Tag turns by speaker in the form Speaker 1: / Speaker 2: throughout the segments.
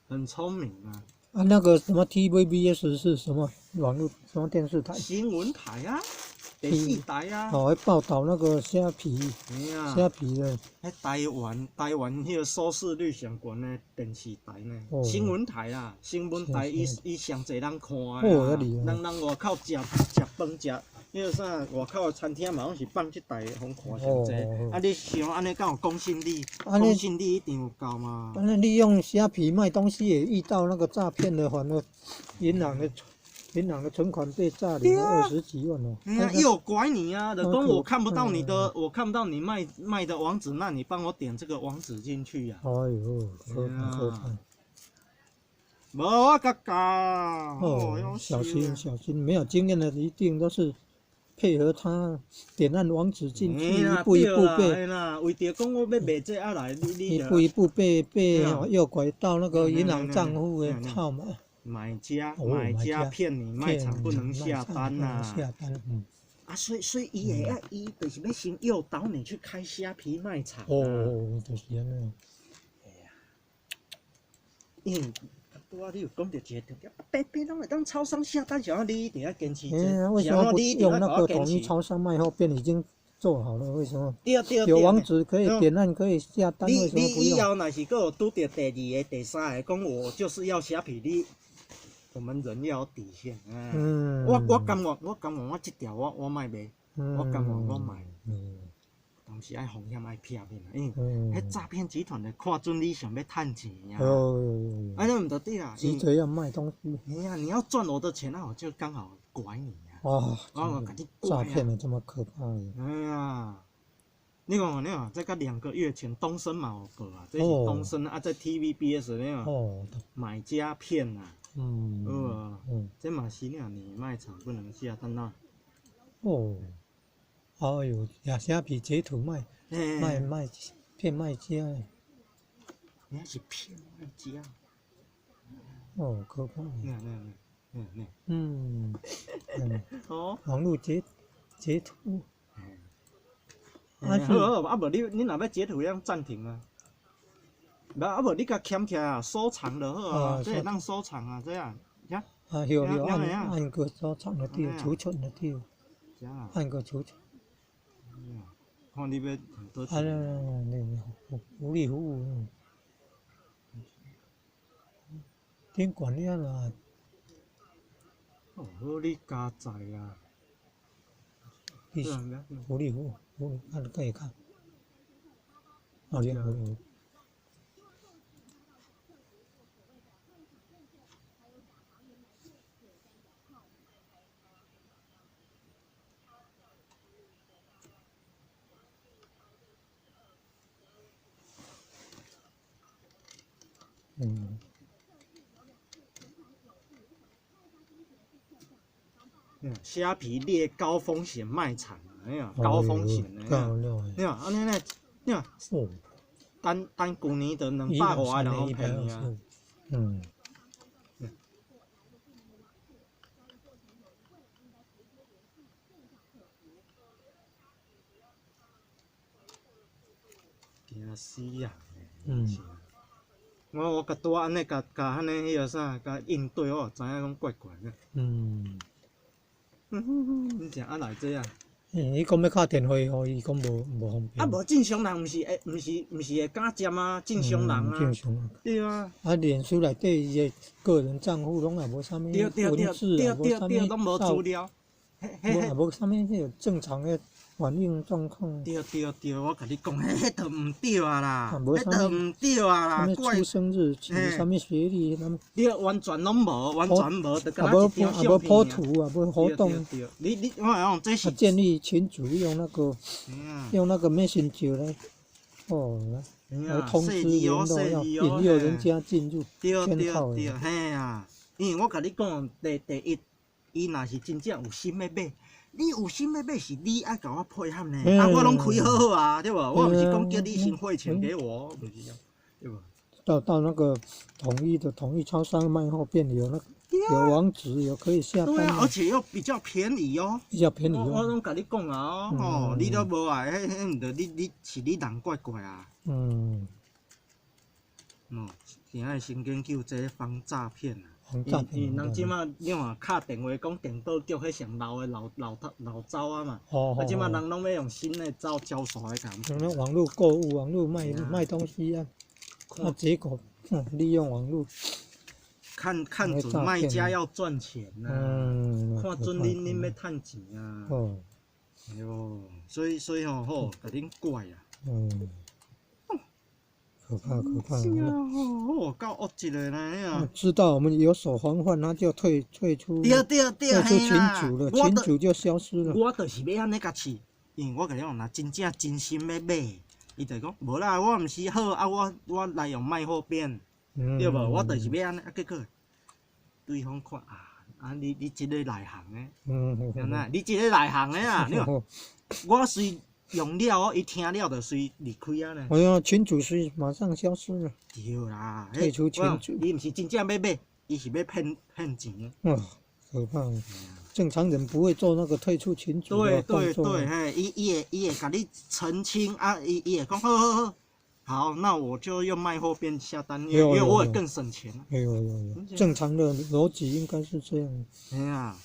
Speaker 1: 很聰明啊。
Speaker 2: 啊，那個什麼 TVBS 是什麼網絡什麼電視台？
Speaker 1: 新聞台啊，第四台啊。
Speaker 2: 哦，會報導那個蝦皮，蝦皮的。
Speaker 1: 彼台灣彼個收視率上懸的電視台呢，新聞台啊，新聞台伊伊上濟人看的啊，人外口食食飯食，彼個啥外口的餐廳嘛，攏是放這台予看上濟。啊，你想按呢敢有公信力？公信力一定有夠嘛？
Speaker 2: 反正利用蝦皮賣東西也遇到那個詐騙的，反而銀行的存款被詐領了20幾萬哦。
Speaker 1: 哎呀，誘拐你啊！就講我看不到你的，我看不到你賣的網址，那你幫我點這個網址進去呀。
Speaker 2: 哎呦，可怕可怕！
Speaker 1: 無我共教。
Speaker 2: 哦，小心小心，沒有經驗的一定都是配合他點按網址進去，一步一步被。
Speaker 1: 為著講我欲賣這啊來，你你
Speaker 2: 一步一步被誘拐到那個銀行賬戶的號碼。
Speaker 1: 買家騙你，賣場不能下單吶！
Speaker 2: 下單，嗯。
Speaker 1: 啊，所以伊會啊，伊就是欲先誘導你去開蝦皮賣場。
Speaker 2: 哦，就是按呢。
Speaker 1: 哎呀，因為拄仔你有講著一個重點，白白攏會當超商下單，啥你一定愛堅持這。
Speaker 2: 為什麼不用那個統一超商賣貨店已經做好了？為什麼？有網址可以點按，可以下單，為什麼不用？
Speaker 1: 你以後若是閣有拄著第二個、第三個，講我就是要蝦皮，你。我們人要有底線。嗯。我甘願，我這條我莫賣，我甘願我賣。但是愛風險愛避免，因為彼詐騙集團就看準你想欲趁錢啊。
Speaker 2: 哦。
Speaker 1: 按呢毋著對啦。
Speaker 2: 急著要賣東西。
Speaker 1: 哎呀，你要賺我的錢，那我就剛好拐你啊。
Speaker 2: 哦。
Speaker 1: 我共你拐
Speaker 2: 詐騙的這麼可怕。
Speaker 1: 哎呀，你看，你看，這個2個月前東森嘛有報啊，這是東森啊，這 TVBS 呢買家騙啊。這嘛是爾，你賣場不能下單啊。
Speaker 2: 哦，哎喲，也蝦皮截圖賣騙賣家。
Speaker 1: 你是騙賣家。
Speaker 2: 哦，可怕。
Speaker 1: 嗯嗯嗯
Speaker 2: 嗯。哦。網路截圖。
Speaker 1: 啊好，啊無你若欲截圖，會當暫停啊。無啊無，你共撿起來啊，收藏就好啊，這會當收藏啊，這樣，
Speaker 2: 啊，有有按按個收藏的地，儲存的地，按個儲存。
Speaker 1: 看你欲
Speaker 2: 啊，那福利服務，頂懸了啦。
Speaker 1: 哦，好你加載啊。
Speaker 2: 福利服務，福利，按可以看。哦，你好。嗯。
Speaker 1: 蝦皮列高風險賣場，哎呀，高風險的，你看，按呢呢，你看，單單舊年就200外人予騙去啊。驚死人！我共拄仔按呢，共共按呢彼个啥，共應對，我就知影講怪怪的。你是按來這啊？
Speaker 2: 伊講欲敲電話予伊，講無方便。
Speaker 1: 啊，無正常人毋是會，毋是會敢接啊，正常人啊。
Speaker 2: 正常。
Speaker 1: 對啊。
Speaker 2: 啊，臉書內底伊的個人帳戶攏也無啥物文字，也無啥物
Speaker 1: 攏無資料。
Speaker 2: 無也無啥物彼個正常的反應狀況。
Speaker 1: 對對對，我共你講，彼彼都毋對啊啦，彼都毋對啊啦。
Speaker 2: 啥物出生日期，啥物學歷，啥物。
Speaker 1: 對，完全攏無，完全無，就敢若一張相片。
Speaker 2: 也無 po 圖，也無活動。
Speaker 1: 對，你你我講這是。
Speaker 2: 建立群組，用那個 Messenger 來，哦，來通知聯絡，要引誘人家進入圈套。
Speaker 1: 對對對，嘿啊，因為我共你講，第一，伊若是真正有心欲買。你有心欲買是你愛共我配合呢，啊，我攏開好好啊，對無？我毋是講叫你先匯錢給我，毋是啊，對無？
Speaker 2: 到那個統一的統一超商賣貨店有那個有網址，有可以下單。
Speaker 1: 對啊，而且又比較便宜哦。
Speaker 2: 比較便宜哦。
Speaker 1: 我攏共你講啊，哦，你都無愛，彼彼毋著你你是你人怪怪啊。哦。定愛先研究這防詐騙啊。
Speaker 2: 防詐
Speaker 1: 因
Speaker 2: 騙。
Speaker 1: 人這馬你看敲電話講電報局彼上老的老老老招啊嘛，
Speaker 2: 哦
Speaker 1: 啊這馬人攏欲用新的招招數來共。
Speaker 2: 用那網路購物、網路賣東西啊，啊結果利用網路。
Speaker 1: 看看準賣家要賺錢吶，看準恁欲趁錢啊。
Speaker 2: 哦。
Speaker 1: 對無？所以吼好，共恁怪啊。
Speaker 2: 嗯。可怕可怕！
Speaker 1: 哦，夠惡一個呢！
Speaker 2: 知道我們有所防範，他就退出，
Speaker 1: 對對對，
Speaker 2: 退出群組了，群組就消失了。
Speaker 1: 我就是欲按呢共試，因為我共你講，若真正真心欲買，伊就講無啦，我毋是好啊，我來用賣貨變，對無？我就是欲按呢，啊結果對方看啊，啊你這个內行的，按怎？你這个內行的啊，你看我隨用了哦，伊聽了就隨離開啊呢。
Speaker 2: 哎呀，群組是馬上消失了。
Speaker 1: 對啦，
Speaker 2: 退出群組。
Speaker 1: 伊毋是真正欲買，伊是欲騙騙錢。
Speaker 2: 哇，可怕！正常人不會做那個退出群組的動作。
Speaker 1: 對對對，嘿，伊會共你澄清啊，伊會講好好好，好，那我就用賣貨變下單，因為我會更省錢。
Speaker 2: 有有有，正常的邏輯應該是這樣。
Speaker 1: 嘿啊。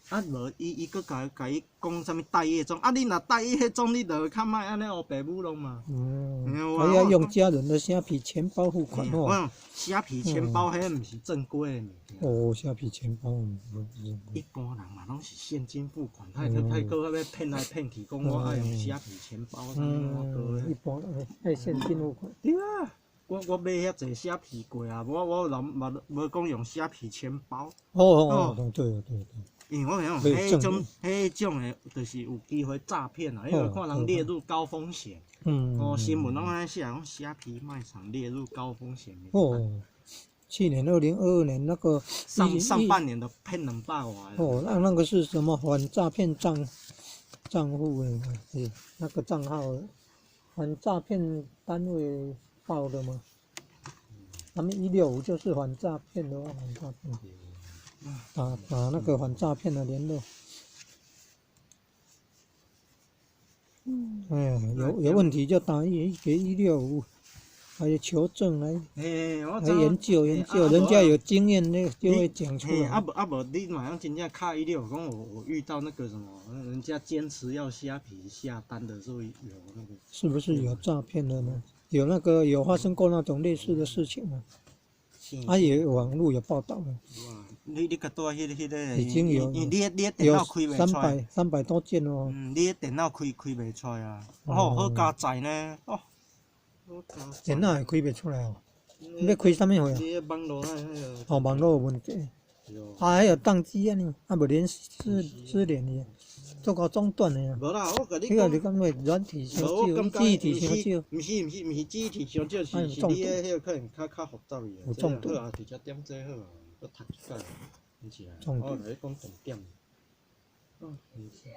Speaker 1: 啊無，伊閣共伊講啥物待業中，啊你若待業中，你就較莫按呢烏白舞弄嘛。
Speaker 2: 嗯。還要用家人的蝦皮錢包付款哦。
Speaker 1: 蝦皮錢包彼毋是正規的物件。
Speaker 2: 哦，蝦皮錢包毋是正規。
Speaker 1: 一般人嘛攏是現金付款，太太閣欲騙來騙去，講我愛用蝦皮錢包啥物我閣。
Speaker 2: 一般愛現金付款。
Speaker 1: 對啊，我買遐濟蝦皮過啊，我人嘛無講用蝦皮錢包。
Speaker 2: 哦哦哦，對對對。
Speaker 1: 因為我講，彼種的，就是有機會詐騙啊，因為看人列入高風險。哦，新聞攏按呢寫，講蝦皮賣場列入高風險。
Speaker 2: 哦，去年2022年那個
Speaker 1: 上上半年都騙200外。
Speaker 2: 哦，那個是什麼反詐騙賬戶？是那個賬號，反詐騙單位報的嗎？他們165就是反詐騙的話，反詐騙。打那個反詐騙的聯絡。哎呀，有問題就打給165，還有求證來，來研究研究，人家有經驗，那就會講出來。
Speaker 1: 啊無啊無，你馬上真正敲165，講我遇到那個什麼，人家堅持要蝦皮下單的時候有那個。
Speaker 2: 是不是有詐騙的呢？有那個有發生過那種類似的事情嗎？啊，也網路有報道了。
Speaker 1: 你較拄仔彼個，
Speaker 2: 已經有，
Speaker 1: 你電腦開袂出來。
Speaker 2: 300多件哦。
Speaker 1: 嗯，你電腦開袂出來啊？哦，好佳哉呢！哦，
Speaker 2: 電腦會開袂出來哦。你欲開啥物貨啊？
Speaker 1: 你網路那個。
Speaker 2: 哦，網路有問題。啊，還有當機啊呢，啊無連失聯去，做到中斷的啊。
Speaker 1: 無啦，我共你
Speaker 2: 講。彼個是感覺軟體傷少，記憶體傷少。
Speaker 1: 毋是毋是毋是記憶體傷少，是你的彼個可能較複雜去啊。
Speaker 2: 有中毒。
Speaker 1: 好啊，直接點這好啊，閣讀一擺，毋是啊。我共你講重點。哦，毋是。